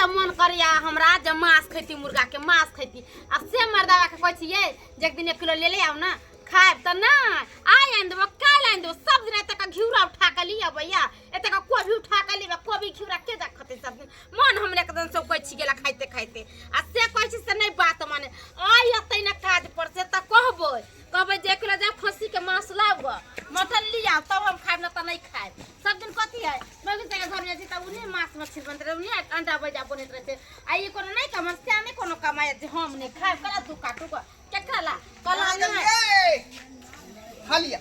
से मन करैया हमरा जे मांस खैती, मुर्गा के मांस खैती। आ से मर्दावा के कहै छियै जे एक दिन 1 किलो ले ले आउ ना, खायब तऽ नहि। आइ आनि देबो, काल्हि आनि देबो, सब दिन एतऽ घिउरा उठा के लिअ भैया, एतऽ कोबी उठा के लिअ, कोबी घिउरा के जा खतै सब दिन। मन हमरा एकदम से कहै छी गेला खाइते खाइते, आ से कहै छी से नहि बात माने। आइ अतै ना काज पर से तऽ कहबै, कहबै जे 1 किलो जाउ खस्सी के मांस लाउ गऽ, मटन लिअ तब हम खायब, ना तऽ नहि खायब। सब दिन कथी है, मम्मी सबके घर में जाइ छी तऽ उन्हें मांस मछली बनैत रहै, उन्हें अंडा बैजा बनैत रहै छै। आ ई कोनो नहि कमा, से नहि कोनो कमाय जे हम नहि खायब। कला तू काटू गऽ केकरा ला कला नहि। खालिया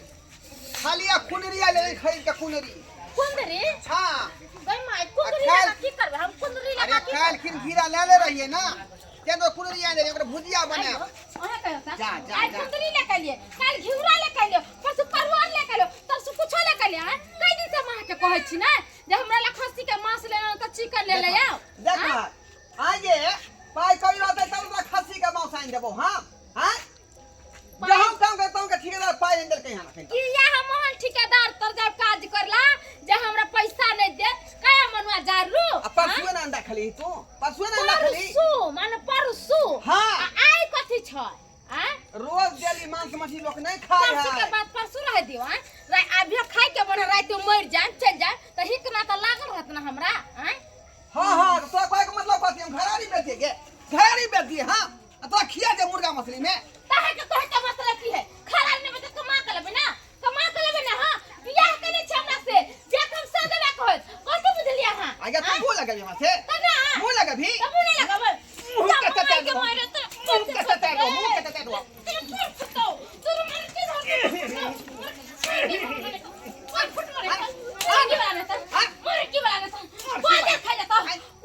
खालिया कुनरी आले रही खरीद के कुनरी। कुंदरी? हाँ। गई माय, कुंदरी लगा की करबे हम? कुंदरी लगा अरे की काल खिन घीरा ले ले रहिए ना, ते तो कुनरी आने रही, ओकरा भुजिया बनाए। ओहे कहियो ता। जा, जा, आइ जा। कुंदरी ले के लिए, काल घिउरा ले के लिए, परसू परवल ले के लिए, तरसू कुछो ले के लिए। कई दिन से मां के कहै छी ना जे हमरा ला खस्सी के मांस ले त चिकन ले ले आओ। देख, आगे पाई कई रहते तब तोरा खस्सी के मांस आनि देबो। हां हां, जहाँ काम करता हूँ के ठेकेदार पाई आनि देलकै हन अखन। कि या हम मोहन ठेकेदार तर जाब काज करला जे हमरा पैसा नहीं दे कया मनुआ जारू। आ परसुए ना अंडा खली तू, परसुए ना अंडा खली। परसू माने परसू। हाँ। आ आइ कथी छै? आ रोज डेली मांस मछली लोग नहीं खाए परसू के है। बाद परसू रह दियो। आ अभी खाए के बने रात में मर जाए चल जाए त हिक ना त लागल रहत ना हमरा। आ हां हां, तो तोरा कहै के मतलब कथी? हम घरारी बेच दिए गे, घरारी बेच दिए। हां, आ तोरा खिया दे मुर्गा मछली में। ताहे के कहै के मतलब की है? खराब नहीं बचे कमा के लेबे ना, कमा के लेबे ना। हां, बियाह केने छै हमरा से जे कम से देबे कहत कथी बुझलियै अहाँ? आगे तू मुंह लगबी हमरा से? त ना मुंह लगबी? त मुंह नहीं लगबै। मुंह के तते तते के मारे त मुंह के तते दो, मुंह के तते दो। तेरे फुट फुटौ, तोर मार के धर कोन फुट मारे? मरे की वाला त, मरे की वाला त, बाजार खा जाता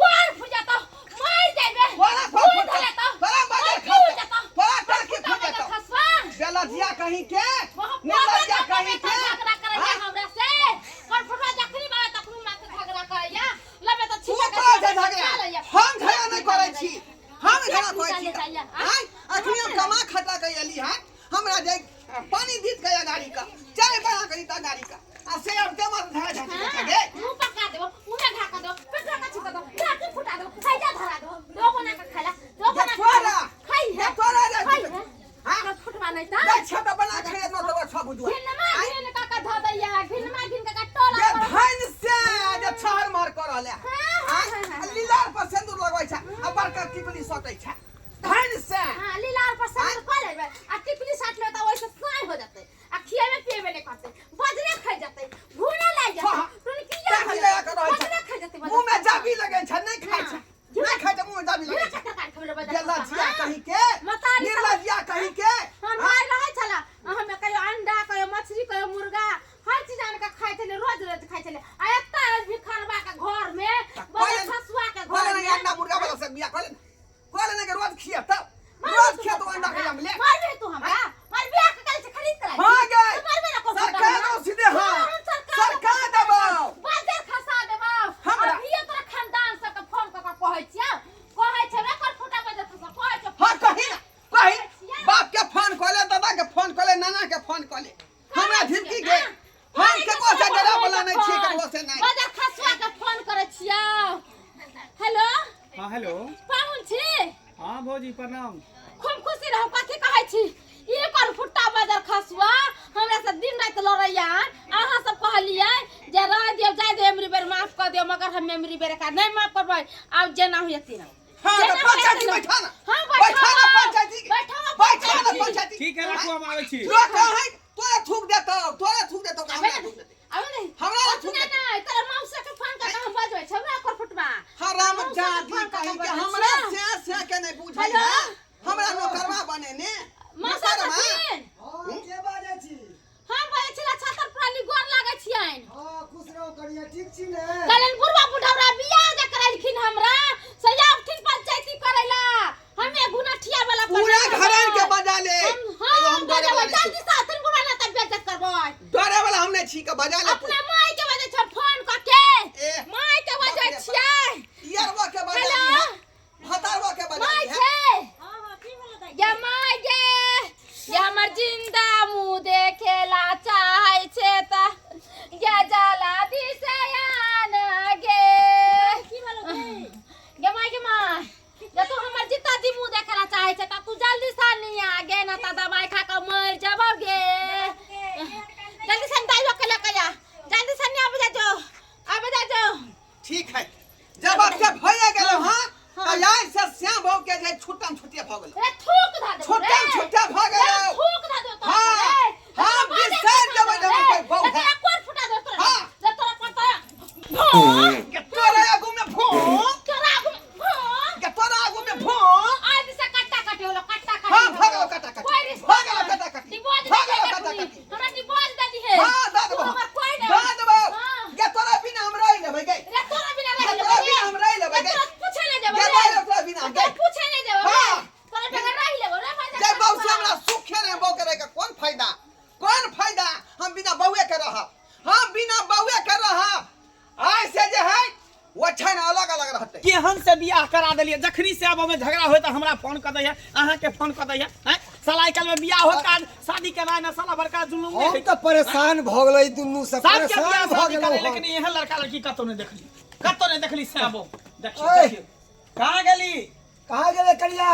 कोन फुट जाता, मर जाबे। तोरा फुट फुट जाता, तोरा बाजार फुट खा जाता, तोरा टर्की फुट जाता। खसवा बेलजिया कहीं के, वहाँ निर्लज्जा कहीं के। झगड़ा करैया हमरा से कोन फुटवा, जखनी बावे तखनी मार के झगड़ा करैया लबे त तू छिपा के करै छै खा झगड़ा? लैया। हम झगड़ा नहि करै छी, हम झगड़ा करै छी? जाइया, आँय, अखनी हम कमा खटा के एली हँ, हमरा जे पानी दीत गया गाड़ी का, चाय बना के दीता गाड़ी का, आ से अब ते मत झगड़ा झगड़ा हाँ, गे। मुंह पका देबो, मुंह में ढाका देबो, पेट ढाका छिपा देबो, ढाकी फुटा देबो, खाइजा धरा देबो, दो बना के खाला, दो जे बना के तोरा, खाला, खाई है, जे तोरा जे खाई है, हाँ? तो फुटवा नहीं ता। देख छत बना के खाइया तो छह बुझुआ। घिनमा घिन का का धो दैया, घिनमा घिन का का टोला जे पर। धन से जे छहर महर कर रहले। हाँ, हाँ, हाँ, हाँ। लीलार पर सिंदूर लगबै छै आ बड़का टिपली सटै छै धन से। हाँ, लीलार पर सिंदूर कर लेबै आ टिकली साट लेबै त ओइसे साँय हो जतै, आ खिएबे पिएबे नहि करतै, बजरे खाइ जतै, भूना लागि जतै, हाँ। टुनकिया जाबी लगा के रहै छै। बजरे खाइ जतै, मुंह में जाबी लगै छै, नहि खाइ छै, हाँ। नहि खाइ छै, मुंह में जाबी लगै घिना छै। के तरकारी खबले बजरे। बेलजिया कहीं के, मतारी निर्लज्जिया कहीं के। हम भाई रहै छला, हमे कहियो अंडा, कहियो मछली, कहियो मुर्गा, हर चीज आन के खाइ छलै, रोज रोज खाइ छलै। आ एत्ता रोज भिखरवा के घर में, बड़े खसुआ के घर कहले में ना अंडा मुर्गा वाला से बियाह कहले, कहले ना के रोज खिया तब रोज खिया तो अंडा खिया ले। मारबे तू हमरा? मारबे के कल से खरीद के लाई। हाँ गे। तू मारबे ना को? सरकार दो सीधे। हाँ, सरकार देबो। बाजार खसा देबो। हमरा। अभी तोरा खानदान सब के फोन क के कहै छियौ, कहै छै रे कर फुटा बाजार खसा कहै छै। हाँ, कही ना कही, बाप के फोन कले, दादा के फोन कले, नाना के फोन कले, हमरा झिमकी के हम केकरो से डरे वाला नहीं छियै, केकरो से नहीं। बाजार खसुआ के फोन करै छियौ। हेलो। हाँ, हेलो। पाहुन छी? हाँ भौजी, प्रणाम। खूब खुशी रहू। कथी कहै छी, ई कर फुट्टा बाजार खसुआ हमरा से दिन राति लड़ैया। अहाँ सब कहलियै जे रह दियौ, जाय दियौ, एमरी बेर माफ कऽ दियौ, मगर हम एमरी बेर एकरा नहि माफ करबै। आब जेना होइए तेना। हाँ, जेना तो पंचायती होइए तेना। बैठा ना। हाँ, बैठा ना पंचायती। बैठाबो। बैठा ना पंचायती। पंचायती। ठीक है, रखू, हम आबै छी। तोरा कहाँ तोरा थूक देतौ, तोरा थूक देतौ, हमरा थूक देतौ? आबे नहीं। हमरा ना थूक अपने देतौ। नहीं, तोरा मौसा के फोन करके हम बजबै छौ ओकर फुटबा। हराम मौसा के जादी फोन करके कहीं के बजबै हमरा छियौ। से से के नहीं बुझै हेलो? है, हमरा नौकरवा बने ने मौसा नौकरवा? छथिन? हाँ, के बाजै छी? हम बजै छी छतर प्राणी, गोर लागै छियनि। हाँ, खुश रहू कनिया, ठीक छी ने? कहलनि बुढ़वा बुढ़ौरा बियाह जे करैलखिन हमरा से आबथिन पंचायती करैला, हमे गुनठिया वाला पर पूरा नहि घरन के करबै। बजा ले। हम कहियो हाँ हम डरे बजाबै वाला नहीं जल्दी छी। से आथिन बुढ़वा, ना तऽ बेइज्जत करबै। डरे वाला हम नहीं छी के बजा ले तू। अपना माय के बजै छै फोन कऽ के। ए, माय के बाप बजै रे बाप। छियै। यरवा के बजा हेलो? ली है, भतारवा के बजा माय ली है। छै? माय गे माय, जे तू हमर जिता जी मुंह देखे ला चाहे छै त तू जल्दी से नहीं आ गे ना त दवाई खा के मर जबौ गे। जल्दी से दाइयो के लेके जा, जल्दी से नहीं आबे जा जो, आबे जा जो। ठीक है, जब आप के भइए गेलो हां त आइ से श्याम भाव के जे छुट्टम छुट्टिया भ गेलो। रे थूक धा देबो, छुट्टम छुट्टिया भ गेलो। थूक धा देबो तोरा। हां हां, बिसर देबै जब कोई बहु है। कोर फुटा दे तोरा। हां। जे तोरा पर तोरा के तोरा आगू में भो, तोरा आगू में भो, के तोरा आगू में भो। आज से कट्टा काटे होलो, कट्टा काटे। हां, भ गेलो कट्टा काटी, कोई रिश्ता भ गेलो कट्टा काटी, डिवोर्स भ गेलो कट्टा काटी। हमरा डिवोर्स दे दी है। हां, द देबो, तू हमर कोई नहीं। द देबो। हां। के तोरा बिना हम रहि लेबै गे। रे तोरा बिना रहि के तोरा लेबै। बिना हम रहि लेबै गे। तोरा पूछे ले जेबो। के रहि तोरा बिना गे। पूछे ले जेबो। हां। तोरा बगैर रहि लेबो रे भाई। जे बहू से हमरा सुखे नहीं, बहू के रह के कौन फायदा, कौन फायदा? हम बिना बहुए के रहब, हम बिना बहुए के रहब। आइ से जे है वो छै ने अलग अलग रहते। केहन से बियाह करा देलियै, जखनी से आब हमें झगड़ा होय त हमरा फोन क दैया, अहाँ के फोन क दैया। हैं साला आइ काल्हि में बियाह होत काज शादी केनाइ ना साला बड़का जुलुम हम नहीं। तऽ परेशान भऽ गेलै दुनू से, सबके परेशान बियाह भऽ शादी गेलहुँ करे, हम। लेकिन एहन लड़का लड़की कतौ नहीं देखली, कतौ नहीं देखली। श्यामो देखियो, ओए। देखियो कहाँ गेली, कहाँ गेलै कनिया?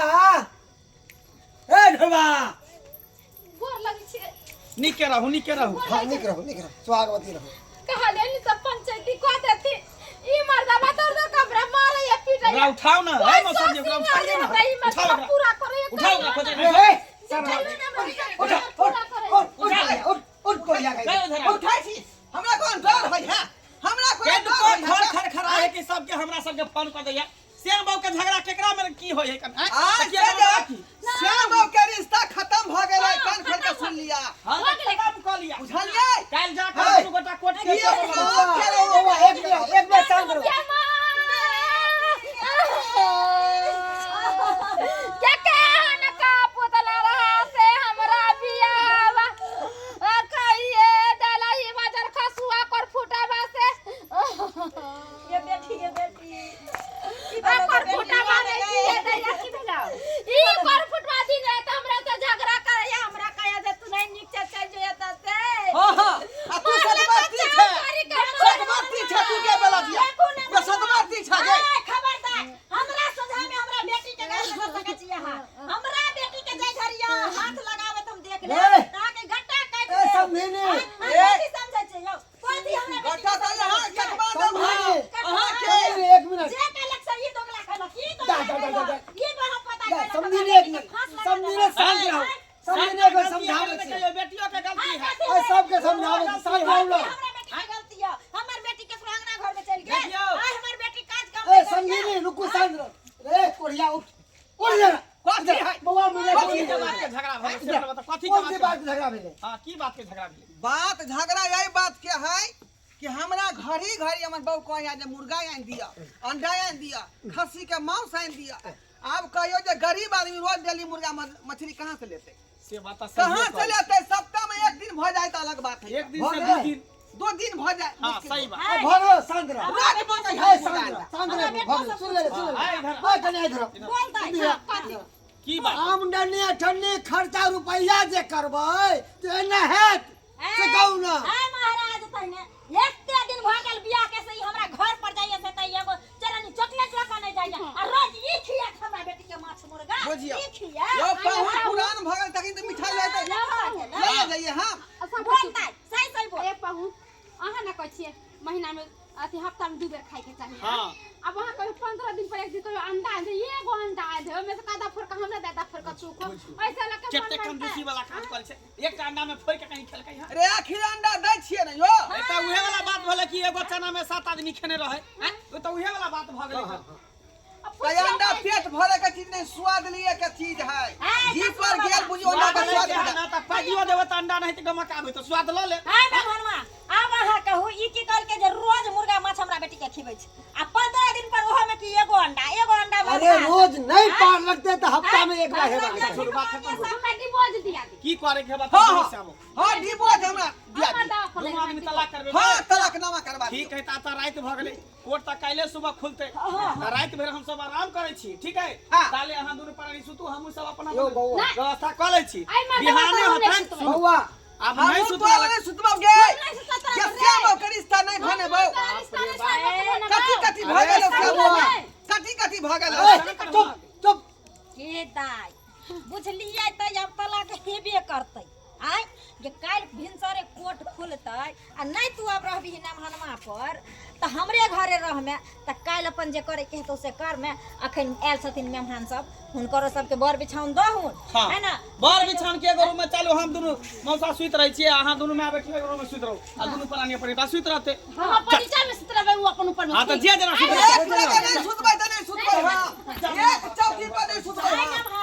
ए ढोलबा, गोर लगै छै। नीके रहू, नीके रहू। हाँ, नीक रहू, नीक रहू, सुहागवती रहू। कहले नि सब पंचायती कह देती, ई मर्दवा तोर दो कमरा मारे या पीटे। ओकरा उठाओ ना, ए मौसा जी, ओकरा उठाइए ना। उठाओ उठाओ ओकरा, पूरा करे। उठाओ ओकरा, खोजे। ए, ए, उठ उठ उठ उठ उठ कोरिया गए गई। उधर। उठै छी, हमरा कोन डर है? है हमरा कोन के डर है? खर खर खरा है कि सबके हमरा सबके फोन क दैया। श्याम बाबू के झगड़ा केकरा में की होय है? आज से जे श्याम बाबू के रिश्ता खत्म भ गेलै, कान खोल के सुन लिया। हां, खत्म क लिया, बुझलियै? काल्हि जा कर दुनू गोटा कोर्ट के की बौआ, एक मिनट, एक मिनट शांत रहो। क्या कहन का पुतला रहा से हमरा बियाहवा कहिए दलही बाजार खसुआ कर फुटावा से। ये बेटी, ये बेटी, कर फुटावा नहीं दिए दैया की भेला? ई कर फुटवा दिन रात हमरा से झगड़ा करैया, हमरा कहैया जे तू नहीं नीक से चल जो एतऽ से। हां हां, आ तू सतबरती छै, सतबरती छै तू के बेला दिया ये सतबरती छै गे। खबरदार, हमरा सोझा में हमरा बेटी के गाल लगा सकै छी अहाँ? हमरा बेटी के जाय घरिया हाथ लगावे त हम देख लेब, ए। अहाँ के गट्टा काटि ए देब। समधिनी, अहाँ कथी समझै छियै यौ? कथी हमरा बेटी गट्टा के तऽ यहाँ समझै छियै? कटवा देब समधिनी, अहाँ के। समधिनी, एक मिनट। जे कहलक से ई दोगला कहलक, ई दा, दोगला दा, दा, दा, कहलक, ई तो हम पता दा, कहलक, समधिनी, हमरा एक बेटी के मिनट, फांस लगा समधिनी, देलक। शांत रहो, समधिनी, एक बेर समझाबै छी। बेटियों के गलती है। ए, सबके समझाबै छी, शांत रहू लोग। हमरा बेटी के गलती है, हमर बेटी के अंगना घर में चलि गेल। देखियौ। आइ हमर बेटी काज काम ए समधिनी, रुकू, शांत रहो। रे कोरिया, उठ उठ जरा। कथी है? बौआ, मुझे कथी के बात के झगड़ा भऽ गेल से बताउ, कथी के कोन सी बात बात के के झगड़ा भेलै? हां, की बात के झगड़ा भेलै? बात झगड़ा यही बात के है कि हमरा घड़ी घड़ी हमर बहू कहैया जे मुर्गा आनि दिअ, अंडा आनि दिअ, खस्सी के मांस आनि दिअ। आब कहियो जे गरीब आदमी रोज डेली मुर्गा मछली कहाँ से लेतै? से बात तऽ कहाँ सहिए से कहलियै। लेतै? सप्ताह में एक दिन भऽ जाय तऽ अलग बात है। एक दिन भऽ से गेलै? दू दिन, दो दिन भऽ जाय हां, मुश्किल। सही बात। ए, भऽ गेलो, शांत रहो। रोज मांगै ए है शांत मुर्गा रहो, अंडा। शांत रहो, भऽ गेलो, सुन ले, सुन ले। हाँ, इधर। ओए, कने इधर आओ। बोल दे। इधर। कथी? की बात? आमदनी अठन्नी खर्चा रुपैया जे करबै तऽ एना हैत से कहू ना। हाय महाराज, तहने एते दिन भऽ गेल बियाह के से ई हमरा घर पर जाइए से त एगो चरनी चॉकलेट लऽ कऽ नहि जाइए, आ रोज ई खिया के हमरा बेटी के माछ मुर्गा बुझियौ। ई खिया। यौ पाहुन पुरान भऽ गेल तखन तऽ मिठाई लए लऽ के ना। लए जाइए। हां, बोल दे, सही सही बोल। ए पहु, अहाँ ने कहै छियै महीना में अथी हफ्ता में दू बेर खाय के चाही। हां। अब अहाँ कहियो 15 दिन पर एक दिन कहियो अंडा आनि दे, एगो अंडा आनि दे, ओहिमे से आधा फोड़ के हमरा दे, आधा फोड़ के तू खो। ऐसे लग के कते मन कंजूसी वाला काम करै छै, एकटा अंडा में फोड़ि के कहीं खेलकै हँ? रे आखिर अंडा दै छियै ने यौ। एकटा उहे वाला बात भेलै कि एगो चना में 7 आदमी खेने रहै, हैं? ओ तऽ उहे वाला बात भऽ गेलै। तऽ अंडा पेट भरे के चीज नहीं, स्वाद लिए के चीज है। ए, जी पर गेल बुझियो अंडा के स्वाद ना बुझा। तऽ पाइयो देबै तऽ अंडा नहीं तऽ गमक आबै तऽ स्वाद लऽ ले। हाय मेहमानवा, आब अहाँ कहू, ई की कहलकै जे रोज मुर्गा माछ हमरा बेटी के खिबै छै, आ 15 दिन पर ओहो में की एगो अंडा, एगो अंडा में अरे भात। रोज नहीं पार लगते तऽ हफ्ता में एक बार हेबाक चाही। छोड़ू, बात खत्म करू। हमरा डिवोर्स दिया दी। की करे के बात? हां से हां आबो। हां, डिवोर्स हमरा दिया हमर दी। दवा खोले। दुनू आदमी तलाक करबै। हां, तलाकनामा करवा दियौ। ठीक है, ता राति भऽ गेलै, कोर्ट तऽ काल्हि सुबह खुलतै, तऽ राति भरि हमसब आराम करै छी, ठीक है? हाँ। ताले अहाँ दुनू प्राणी सुतू, हमहूँ सब अपना यौ बौआ। व्यवस्था कऽ लै छी। आइ माता बिहाने माता हम होतै। नहि सुतबै। बौआ, आब नहीं हम सुतबै। तो नहीं सुतबौ गे। नहीं सुतबै। के श्याम बाबू के रिश्ता नहीं भनेबौ। कथी कथी भऽ गेलौ श्याम बाबू? कथी कथी भऽ भऽ गेल। चुप चुप। के दाइ बुझलियै तऽ आब तलाक हेबे करतै। आँय जे काल्हि भिनसरे कोर्ट खुलतै आ नहि तू आब रहबिही नमहनमा पर तऽ हमरे घरे रहमे, तऽ काल्हि अपन जे करैके हेतौ से करमे। अखन आयल छथिन मेहमान सब, हुनकरो सबके बर बिछाउन दहुन। हाँ। है ना? बर बिछान के एगो रूम में चलू, हम दुनू मौसा सुति रहै छियै, अहाँ दुनू माय बेटी एगो रूम में सुति रहू आ दुनू प्राणी अपन एकटा सुति रहतै। हम अपन नीचा में सुत रहबै, उ अपन ऊपर में। हाँ तऽ ठीक। जे जेना सुति रहतै। एक जगह नहि सुतबै तऽ नहि सुतबै, हाँ, एक चौकी पर नहि सुतबै।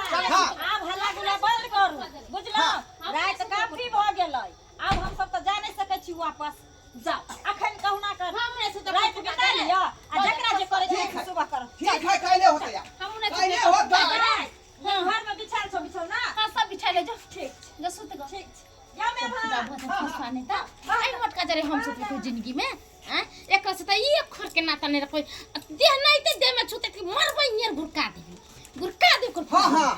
हाँ हाँ। आब हल्ला गुल्ला बंद करू, बुझलहुँ? राति काफी भऽ गेलै, आब हमसब तऽ जा नहि सकै छी वापस। जाउ अखन कहुना कर हम नहि सुतब। राति बिता लिअ आ जकरा जे करै ठीक छै है। सुबह करब। ठीक है, कैले होतै यार। हमहूँ नहि कैले सुतबै। होतै। घर में बिछायल छौ बिछौना? हाँ, सब बिछा ले जो। ठीक। जो सुत गो। ठीक छै, जा मेहमान। नहीं त आई मोटका जरे हम सुतबै कोई जिंदगी में हैं? एकर से त एक खोर के नाता नहीं रखबै। देह नहीं ते देह में छूते कि मरबै नियर गुरका देबी, गुरका देब कर। हाँ हाँ,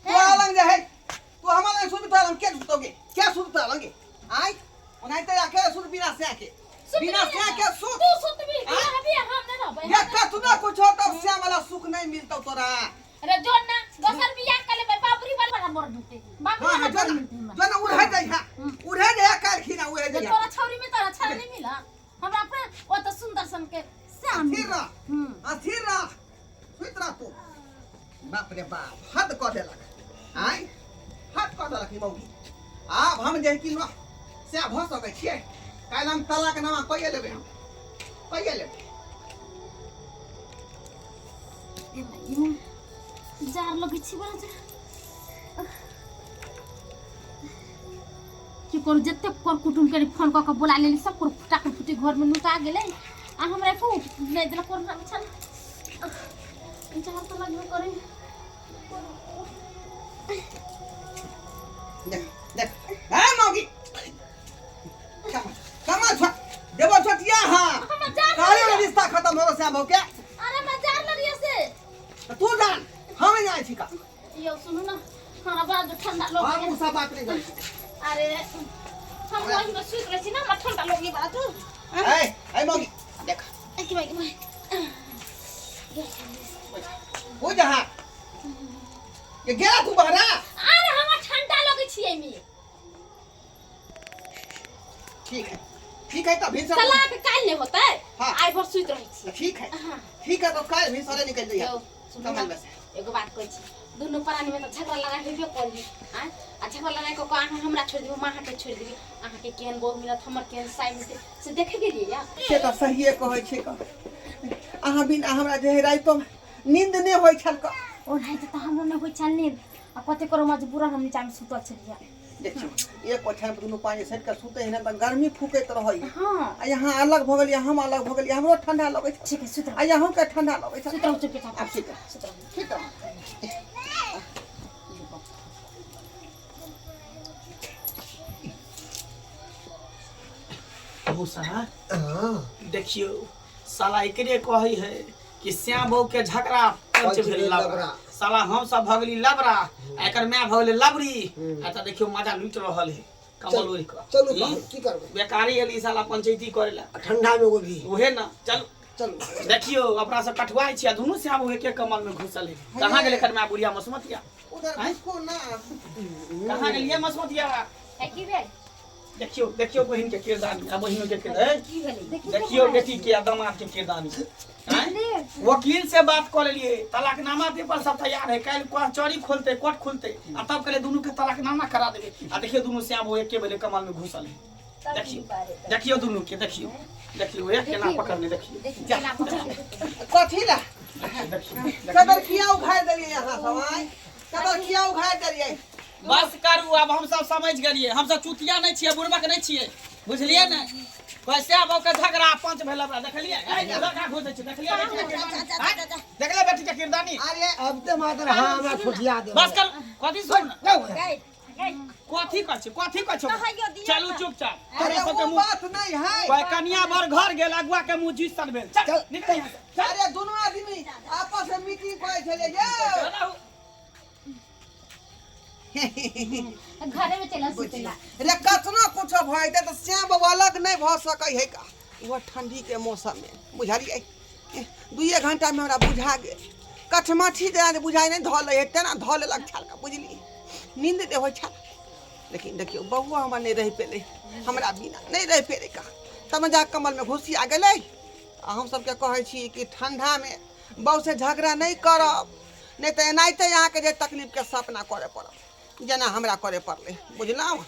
तू अलग जे है, तू हमरा लग सुत, तोरा लग के सुतोगे? के सुत तोरा लगे? आय ओनाहिते अकेले सुत, बिना से के, बिना से के सुत। तू सुतबी आँय? अभी हम नहीं रहबै। ये कतना कुछ हो तब श्याम वाला सुख नहीं मिलतो तोरा। अरे जो ना दोसर बियाह कर लेबै, बाबरी वाला मर मिलते, बाबरी हाँ हाँ वाला जो मर ना मिलते हमरा। जो ना उड़े जाइ है, उड़े जाइ काल खिना उड़े जे जाइ। तोरा छौरी में तोरा अच्छा नहीं मिला हमरा, अपने ओ तो सुंदर सन के श्याम। स्थिर रह। हम्म। स्थिर रह, सुति रह तू। बाप रे बाप, हद कऽ देलक, आय हद कऽ देलक ई मौगी। आब हम जे कि न सएह भऽ सकै छियै, काल्हि हम तलाकनामा कइए लेबै, हम कइए लेबै। जार लगै छी बड़ा जा। की करू, जते कर कुटुम के फोन कऽ के बोला लेली, सब कर फटाक फुटी घर में नुका गेलै आ हमरा एको नहि देलक। कोरोना बिछाना जार तऽ लगबे करै। देख देख, है मौगी, कमा कमा छ देबो छोटिया। हाँ। हमरा जार काहे रे रिश्ता खत्म हो श्याम के? अरे मैं जार लगिए से। तऽ तू जान, हम नहि जानै छी का। यौ सुनू ना, हमरा बड़ा जो ठंडा लोग। हम उ सब बात नहीं करै। अरे हम वही में सुति रहै छी ना, हमरा ठंडा लोग बड़ा तू। ए ए मौगी, देख। की भाई भाई। हो जहाँ ये गेला तू बहरा। अरे हमरा ठंडा लगै छी एमे। ठीक है, ठीक है, तब भिनसर तलाक काल्हि नहि होतै। हाँ। आइ भर सुति रहै छी। ठीक है। हाँ। ठीक है, तो काल्हि भिनसरे निकल जइहे। यौ सुनू कमल ना, बस एगो बात कहै छी, दुनू प्राणी में तऽ झगड़ा लड़ाइ हेबे करी। आँय आ झगड़ा लड़ाइ कऽ कऽ अहाँ हमरा छोड़ि देबै, हम अहाँके छोड़ि देबै, अहाँके केहन बहू मिलत, हमर केहन साइ मिलतै से देखै गेलियै या? से तऽ सहिए कहै छै क, अहाँ बिना हमरा जे है रातिमे नींद नहि होइ छल क। ओनाहिते तऽ हमरो नहि होइ छल नींद आ कते करो मजबूरन हम नीचामे सुतल छलियै। देखियौ, एक ओछाइन पर दुनू पानी सटि कऽ सुतै है ने तऽ गर्मी फूकैत रहै। हाँ। आ यहाँ अलग भऽ गेलियै, हम अलग भऽ गेलियै, हमरो ठंडा लगै छै। ठीक है, सुति आ रहू। यहूँ के ठंडा लगै छै। सुति रहू चुपचाप। आब ठीक है। सुति रहू। ठीक है। मौसा। हाँ। देखियौ, साला एकरे कहै है कि श्याम बहू के झगड़ा पंच पंच भेल भेल लबरा। लबरा। साला हम सब भऽ गेली लबरा आ एकर माय भऽ गेलै लबरी, आ तऽ देखियौ मजा लूटि रहल है कमल ओढ़ि कऽ। चलू। हम्म? बाहर, की करबै? बेकारी एली साला पंचायती करे ला। आ ठंडा में एगो भी। उहे ना, चलू। चलू। देखियौ, अपना सब कठुआइ छी आ दुनू श्याम बहू एके कमल में घुसल है। कहाँ गेलै एकर माय बुढ़िया मसमतिया? उधर आँय? घुसको ना। कहाँ गेलियै मसमतिया? ए, की भेल? देखियौ देखियौ, बहिन के किरदानी आ बहिनो के किरदानी। की भेलै? देखियौ बेटी के आ दामाद के किरदानी। आँय? वकील से बात कऽ लेलियै, तलाकनामा पेपर सब तैयार है। काल्हि कचहरी खोलते, कोर्ट खोलते आ तब कहले दुनू के तलाकनामा करा देबै। आ देखियौ, दुनू श्याम वो एके बेले कमल में घुसल है। देखियौ देखियौ, दुनू के देखियौ देखियौ, एक केना पकड़ने देखियौ। देखी केना पकड़ने। कथी ला? देखियौ। सदर किया उघारि देलियै अहाँ सब? आँय, सदर किया उघारि देलियै? बस करू आब, हम सब समझ गेलियै। हम सब चुतिया नहि छियै, बुड़बक नहि छियै, बुझलियै ने? कैसे आब ओकर झगड़ा पंच भेल हमरा देखलियै? ए, लड़का घुसै छै, देखलियै बेटी के किरदानी? आँय? देखलियै बेटी के किरदानी? अरे अब ते मात्र हाँ हमरा ठोठिया दे। बस कर, कथी सुन? गई गई। कथी कहै छै, कथी कहै छै? कहैयो दियौ चलू ने। चुपचाप। अरे तोरा सबके वो मुँह बात नहीं है। कोई कनिया बर घर गेल, अगुआ के मुँह जीत सन भेल। चल चल। निकल यहाँ से, चल। अरे दुनू आदमी आपस में मीटिंग करै छलै ये। चल आउ। घरे में चल सुतेला। रे कतना कुछो भऽ जेतै तऽ श्याम बाबा अलग नहि भऽ सकै है का वो ठंडी के मौसम में, बुझलियै? 2 घंटा में हमरा बुझा गेल। कठमाठी जेना जे बुझाइ नहि धऽ लै हइ तेना धऽ लेलक छाल कऽ बुझलियै नींद नहि होइ छल लेकिन देखियौ बौआ हमर नहि रहि पेलै हमरा बिना नहि रहि पेलै कहाँ तब जा कमलमे घुसिया गेलै आ हम सबके कहै छी कि ठंडामे बहूसँ झगड़ा नहि करब नहि तऽ एनाहिते अहाँके जे तकलीफके सामना करय पड़त जेना हमरा करय पड़लै बुझलहुँ।